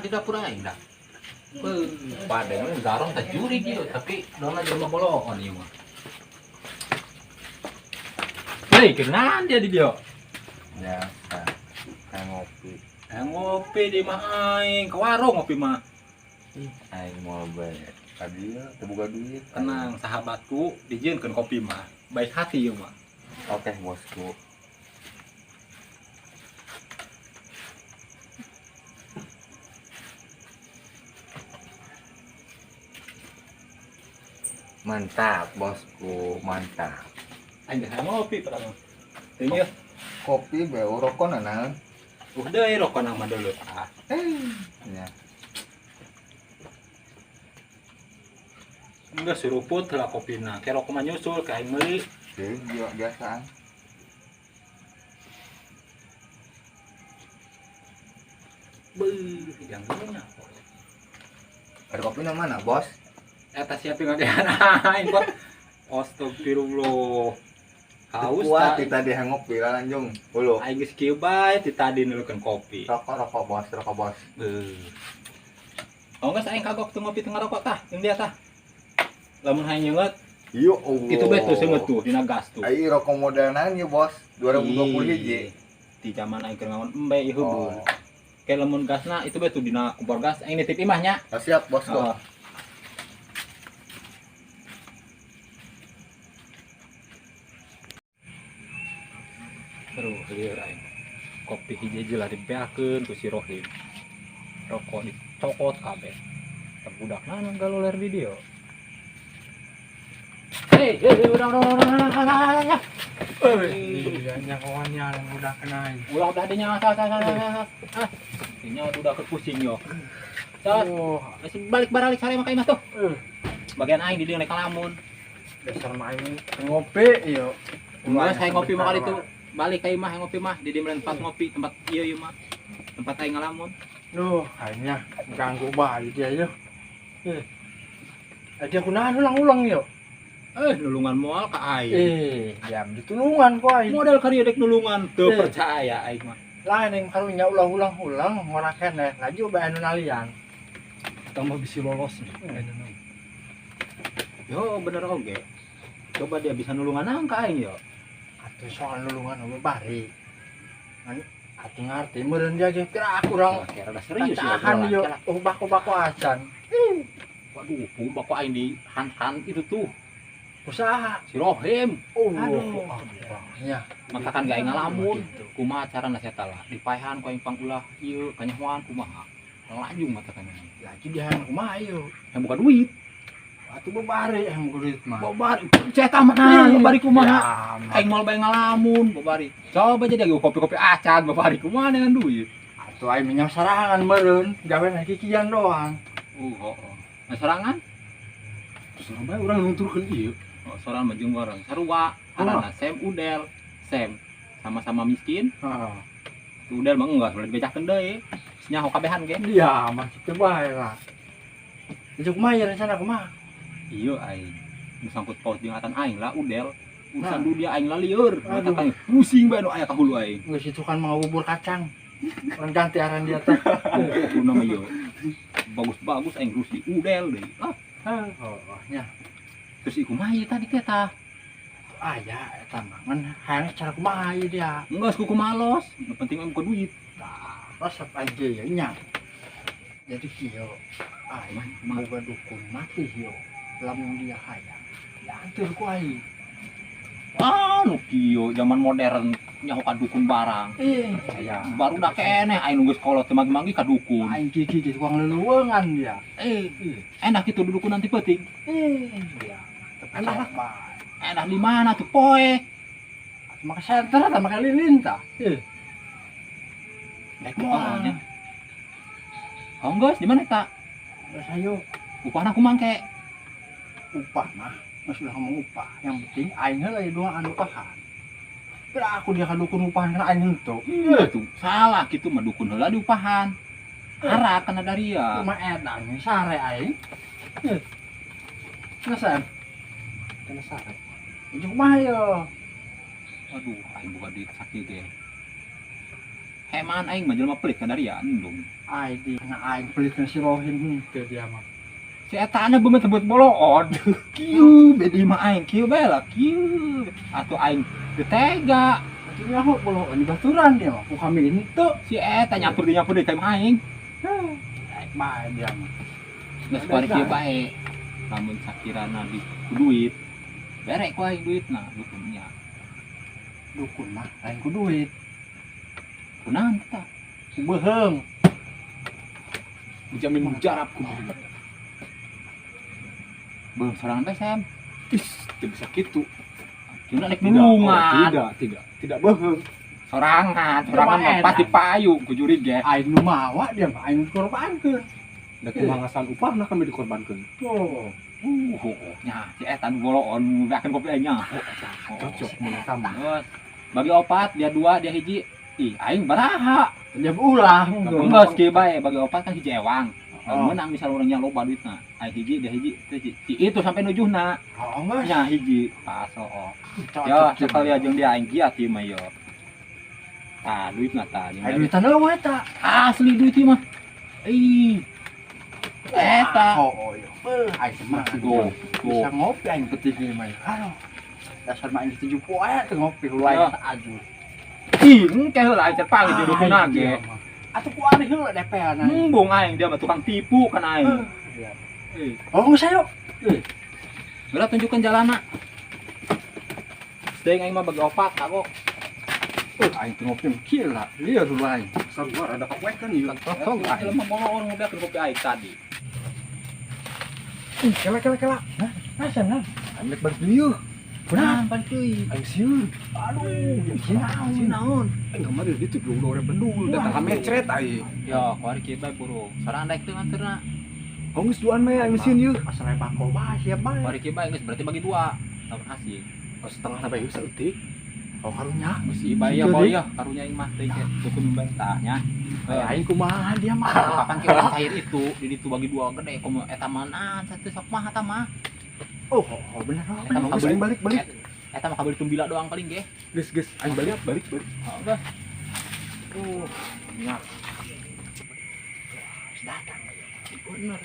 di dapur aing dah. Beuh, padahal garong teh jurig ieu, tapi dona jelema boloon ieu mah. Hei, kenan dia di dia. Biasa. Kayak ngopi. Ngopi di mah aing, ke warung ngopi mah. Ih, aing mau bae. Tadi teu boga duit. Tenang, sahabatku, dijieunkeun kopi mah. Baik hati ieu mah. Oke, bosku. Mantap, bosku, mantap. Aing geus ngopi pertama. Teu ieu. Kopi bae rokok naon? Udah rokok nama dulu ah. Ya. Enggak suruput lah kopina. Kayak rokok mah nyusul ka aing meuli. Deui biasaan. Beuh, yang geunya. Ada kopi mana, Bos? Eta siapa ngadean aing kok. Astagfirullah. Haus kuat ti tadi yang ngopi lah lanjung. Hulu. Aing geus kieu bae ti tadi nulukeun kopi. Rokok rokok bos, rokok bos. Beuh. Oh geus aing kagok teu ngopi teu ngarokok tah, jeung dia tah. Lamun hayang nyeungeut, Yo Allah. itu bae tuh seungeut tuh dina gas tuh. Ai rokok modelna ieu bos, 2020 hiji. Di zaman aing keur ngawan embe ieu heubeul. Oh. Kayak lamun gasna itu bae tuh dina kompor gas aing nitip imah nya. Oh, siap bosku. Oh. Aduh, lieur aing. Kopi hiji-hiji lah dibeakeun ku si Rohim. Rokok dicokot kabeh. Budakna nu galoler di dieu. Hei, hei, urang. Iya, nyakoannya yang udah kena. Ulah udah dinya, sah. Ah, dinya udah kepusing yo. Sah, masih balik baralik sare mah ka imah tuh. Bagian aing di dieu naik kalamun. Dasar main ngopi yo. Geus hayang ngopi mah kali itu. Balik ka imah hayang ngopi mah di dieu tempat ngopi, tempat ieu ieu mah. Tempat aing ngalamun. Duh, aingnya ganggu bae dia yo. Dia kunaon ulang-ulang yo. Nulungan moal ka aing. Jam ditulungan ku aing. Modal ka dieu dek nulungan teu percaya aing mah. Lain yang karunya ulang-ulang-ulang ngora keneh, laju bae anu nalian. Tambah bisi lolos nih. Yo bener oge. Coba dia bisa nulungan nang ka aing yo. Atuh soal nulungan oge bari. Atuh ngarti meureun dia ge kira aku urang rada serius ya. Tahan yo, oh bako-bako acan. Waduh, bako aing di han-han itu tuh. Usaha si Rohim. Oh, aduh. Ya, matakan gae ngalamun. Kumaha carana sia lah? Dipaehan ku aing pangulah ieu kanyahoan kumaha. Lanjung matakan. Lagi dihan kumaha ieu? Yang buka duit. Atuh babari yang buka duit mah. Babari cetak mah nah, babari kumaha? Aing moal bae ngalamun babari. Coba jadi kopi-kopi acan babari kumaha dengan duit. Atuh aing minyak sarangan meureun, gawe na kikian doang. Heeh. Nah sorangan? Terus bae urang nunturkeun ieu. Oh, sorangan mah jeung urang sarua, karena Sem Udel, Sem sama-sama miskin. Heeh. Udel mah enggak, sudah dibejakeun deui. Nyaho kabehan ge. Iya, mah kitu bae lah. Itu kumaha ya rencana kumaha? Iya aing. Nu sangkut paut jeung atan aing lah Udel. Urusan dunia aing lah lieur. Matakan pusing bae nu aya ka hulu aing. Geus itu kan mau bubur kacang. Orang ganti aran dia teh. Oh, nama ieu. Bagus-bagus aing Rusdi Udel deui. Ah. Oh, nya. Terus ieu kumaha ieu tadi teh tah? Aya eta mah ngan hayang cara kumaha ieu dia. Enggeus kuku malos, nu penting mah buka duit. Tah, resep aja ya nya. Jadi kieu aing boga dukun mati yo. Lamun dia hayang, dianteur ku aing. Ah, nu kieu zaman modern nyaho ka dukun barang. Aya. Baru dah keneh aing nunggu sekolah teu manggi-manggi ka dukun. Aing kiki geus kuang leuleungan dia. Enak kitu dudukun nanti peuting. Iya. Enak lah. Enak di mana tuh poe? Maka senter tah make lilin tah. Naik moalnya. Oh geus di mana eta? Geus ayo. Upahna kumaha ke? Upah mah, geus ulah ngomong upah. Yang penting aing heula doaan upahan. Kira aku dia ka dukun upahan kana aing henteu. Iya tuh, salah kitu mah dukun heula diupahan. Arak kana daria. Cuma edan sare aing. Kena kena sare. Itu kumaha yo? Aduh, aing boga duit sakieu ge. Heman aing mah jelema pelit ka daria endung. Ai di na aing pelit si Rohim henteu dia mah. Si eta anu beungeut sebut boloon. Kieu bedi mah aing kieu bae lah kieu. Atuh aing teu tega. Atuh nyaho boloon di baturan dia mah ku kami henteu. Si eta nyampur deui nyampur deui ka imah aing. Aing bae dia mah. Geus kuari kieu bae. Lamun sakirana di ku duit, bere ku aing duitna dukunnya. Dukun mah lain ku duit. Kunaon eta? Ku beuheung. Dijamin mujarab ku beuheung. Beuheung sorangan bae Sam. Ih, teu bisa kitu. Cuma rek Tidak, nulungan. oh, tidak, tidak, tidak beuheung. Sorangan, sorangan mah pasti payung ku jurig ge. Aing nu mawa dia mah aing nu dikorbankeun. Da kumaha ngasan upahna kami dikorbankeun. Oh. Nya si eta nu boloon beakeun kopi aing nya. Cocok mun eta mah. Terus bagi opat, dia dua, dia hiji. Ih, aing baraha. Dia ulah. Enggak, kieu bae bagi opat kan hiji ewang. Oh. Menang misal orangnya loba duitna. Aing hiji, dia hiji, teu hiji. Si itu sampai nujuhna. Oh, geus. Nya hiji. Pas oh. Ya, sekali aja jeung dia aing giat ieu mah yo. Tah, duitna tah. Aing duitan eueuh eta. Asli duit ieu mah. Ih. Eta. Oh, yo. Aing semangat. Tuh, Bisa tuh. ngopi aing penting ieu mah. Aduh. Dasar mah aing 7 poe teu ngopi heula aing aju. Ih, engke heula aing terpanggil jeung dukun ge. Atuh ku ari heula DP-an aing. Embung aing dia mah tukang tipu kan aing. Eh, Oh, geus ayo. geura tunjukkan jalanna. Sedeng aing mah bagi opat kagok. Aing teu ngopi kieu lah. Lieur heula aing. Sarua rada kapoekeun ieu. Tong aing mah boloon ngobeakeun kopi aing tadi. Ih, kela kela kela. Hah? Asa nah? Aing rek balik deui yeuh. Kunaon balik deui? Aing sieun. Aduh, sieun naon? Aing kamari di ditu dua bendul, datang ka mecret aing. Ya, kuari kieu bae buru. Sorangan daek teu nganterna. Oh, geus duaan mah aing sieun yeuh. Asal aya bako bae siap bae. Kuari kieu bae geus berarti bagi dua. Lamun hasil. Oh, setengah sampai geus saeutik. Oh, karunya. Geus ieu bae ya bae ya, karunya aing mah teh dukun bantah nya. Aing kumaha dia mah. Kapan ke orang cair itu di ditu bagi dua gede komo eta manaan satu sok mah eta mah. Oh, oh, bener. Oh, Eta mah Geus kabeli aing balik balik. Eta mah kabeli tumbila doang paling ge. Geus geus aing balik balik balik. Oh, geus. Nya. Datang. Bener.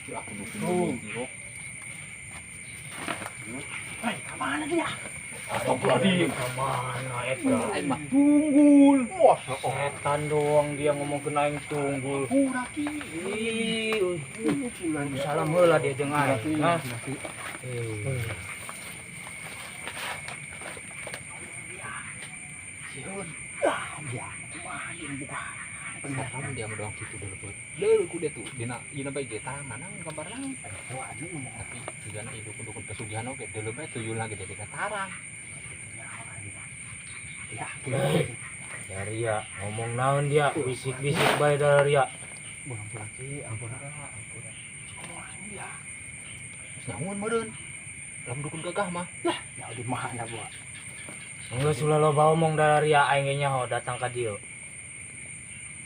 Aku dukun. Oh. Hei, kemana dia? Astagfirullahaladzim. Kemana eta? Aing mah tunggul. Wah, Setan doang dia ngomong ke aing tunggul. Kuraki. Ih, salam heula dia jeung aing. Hah? Sieun. dia. Kumaha dia buka. Kamu dia mah doang kitu dulu buat. Deul ku dia tuh dina dina bae ge tangan naon gambar naon. Wah, ini ngomong Tapi jigana ieu dukun-dukun pesugihan oge deuleu bae tuyul lagi jadi tarang. Ya, Daria ngomong naon dia bisik-bisik bae Daria. Ampun ki, ampun. Ampun. Ngomong dia. Nyahuan meureun. Lamun dukun gagah mah. Ya di mana buat? Geus ulah loba omong Daria aing ge nyaho datang ka dieu.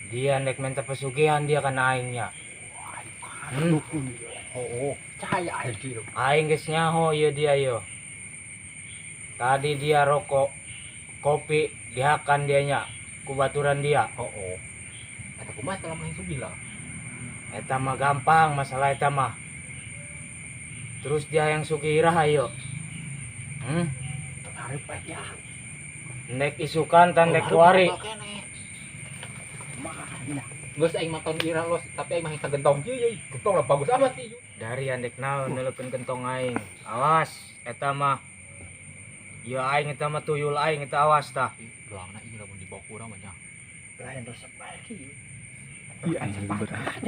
Dia nek minta pesugihan dia kana aing nya. Dukun. Oh, cahaya aing kieu. Aing geus nyaho ieu dia ieu. Tadi dia rokok kopi dihakan dia nya ku baturan dia. Oh. Eta kumaha teh lamun sugih lah. Eta mah gampang masalah eta mah. Terus dia yang sugih iraha ieu. Hareup bae dia. Nek isukan tan nek kuari. Geus aing mah tahun ira los, tapi aing mah hayang gentong kieu euy. Gentong lah bagus amat ieu. Dari andek naon neulekeun gentong aing. Awas eta mah. Ieu aing eta mah tuyul aing eta awas tah. Doangna ieu lamun dibawa ku urang mah nya. Lain resep bae kieu. Ih, aing berat.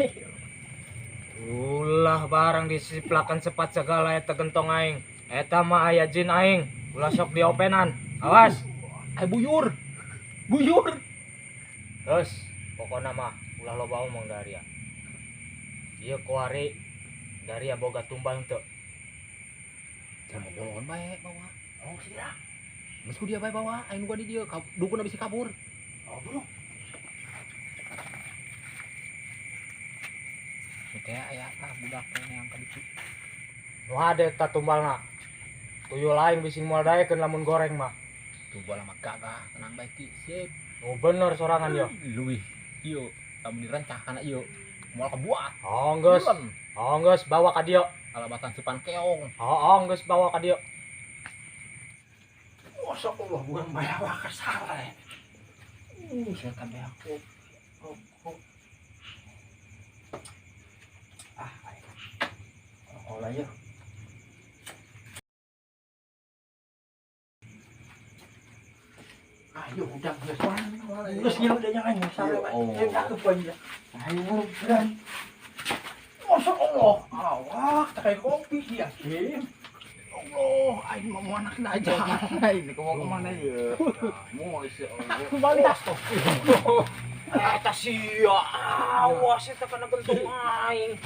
Ulah barang disiplakan sepat segala eta gentong aing. Eta mah aya jin aing. Ulah sok diopenan. Awas. Ay buyur. Buyur. Terus pokona mah ulah loba omong Daria. Ieu kuari Daria boga tumbal henteu. Jangan bolongan bae bawa. Oh, sira. Geus ku dia bae bawa, aing nu di dieu dukun bisi kabur. Oh, bro. Teh aya tah budak teh yang ka ditu. Nu hade eta tumbalna. Tuyul aing bisi moal daekeun lamun goreng mah. Tumbal mah gagah, tenang bae ki. Sip. Oh bener sorangan yo. Leuwih ieu lamun direncah kana ieu moal kebuat. Oh geus. Bulan. Oh geus bawa ka dieu. Alabatan sipan keong. Oh, geus bawa ka dieu. Masa Allah bukan bayar kesale. Saya tambah aku. Rokok. Ah, ayo. Rokok lah ya. Ayo udah geus. Geus nya udah jangan salah. Oh. Ya cakep aja. Ayo udah. Masa Allah, awak tak kayak kopi dia sih. Allah, aing mau anak aja. Ini kau mau kemana ya? Mau isi Allah. Kembali. Eta sia, awas eta kana gentung aing.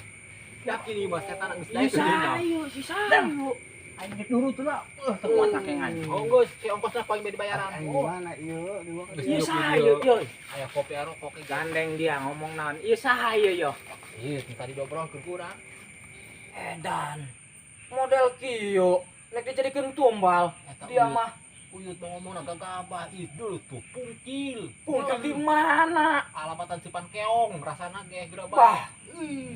Yakin ieu mah setan geus Ieu daek dina. sayu, si sayu. Aing geus nurut lah. Teu kuat sakengan. Oh geus, si ongkosna paling beda bayaran. Aing Oh, mana iya di bawah. Geus Ieu diuk di sayu dieu. yo. Aya kopi aya rokok ge. Gandeng dia ngomong naon. Ieu saha ieu yo. Ih, tadi diobrolkeun ku urang. Edan. Model kieu nek dijadikeun tumbal. Eta Dia uyut. mah Uyut mau ngomong gagabah, ih dulu tuh pungkil. pungkil di mana? Alamatan sipan keong, rasana ge gerabah. Bah,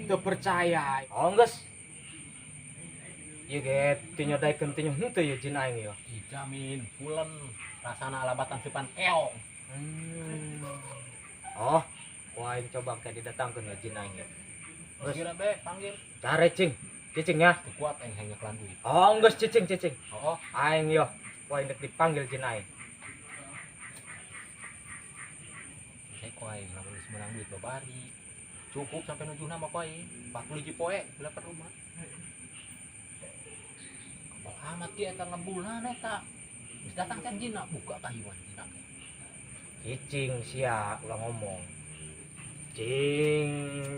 teu percaya. Oh geus. Ieu ge tinyo daekeun tinyo henteu ieu jin aing ieu. Dijamin pulen rasana alabatan sipan keong. Oh, wah aing coba kayak didatangkeun ya jin aing ieu. Geus kira be panggil. Care cing. Cicing ya. Teu kuat aing hayang nyekelan duit. Oh, geus cicing cicing. Oh, Aing yo. Wah, dek dipanggil jin aing. saya ku aing lamun geus meunang duit babari. Cukup sampai nujuhna mah ku aing. 40 hiji poe bila perlu mah. Kebal amat ge eta ngebulna eta. Geus datang can jinna buka kahiwan jinna ge. Cicing sia ulah ngomong. Cing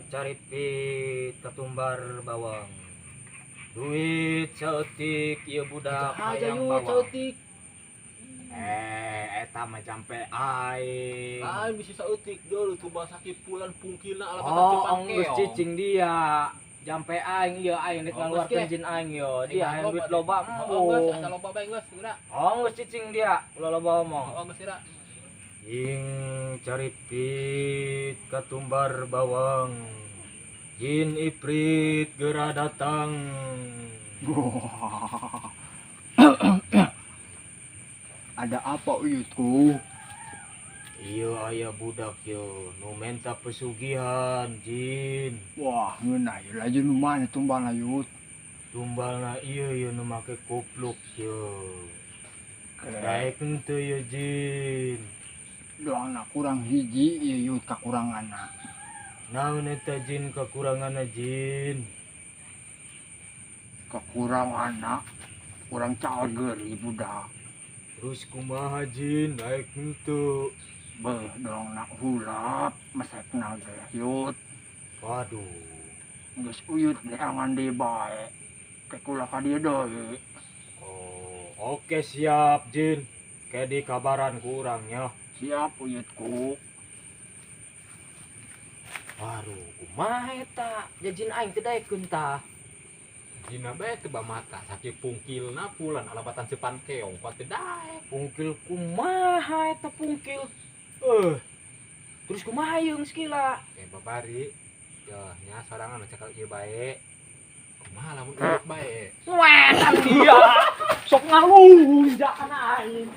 caripit ketumbar bawang. Duit saeutik ieu budak Aja hayang yuk bawang. ceutik. Eh, eta mah jampe aing. Aing bisa saeutik deuleu tumbal sakit pulan pungkilna alabatan Oh, sipan geus keong. cicing dia. Jampe aing ieu aing rek Oh, ngaluarkeun geus, jin aing yo. Dia Aing hayang duit loba loba Oh, geus embung. asa loba bae geus geura. Oh, geus cicing dia, ulah loba omong. Oh, geus geura. Ing caripit ketumbar bawang. Jin iprit gera datang. Wah. Ada apa uyutku? Iya aya budak yo nu menta pesugihan jin. Wah, ngeunah ieu laju nu mana tumbal yut. Tumbalna ieu yo nu make kupluk yo. Daek henteu ye jin. Doangna kurang hiji ieu yut kakuranganna. Naon eta jin kakuranganna jin? Kakuranganna kurang cager ieu budak. Terus kumaha jin daek henteu? Beuh, doangna hulap mesekna ge yut. Waduh. Geus uyut neangan deui bae. Ke kula ka dieu deui. Oh, oke siap jin. Kayak di kabaran kurangnya. Siap uyutku. Waduh, kumaha eta? Jajin aing teu daekeun tah. Jina bae teu bamata sakieu pungkilna pulan alabatan sipan keong kuat teu daek. Pungkil kumaha eta pungkil? Terus kumaha yeung skila? Eh babari. Yo nya sorangan nu cekal ieu bae. Kumaha lamun urut bae. Wetan dia. Sok ngalunjak kana aing.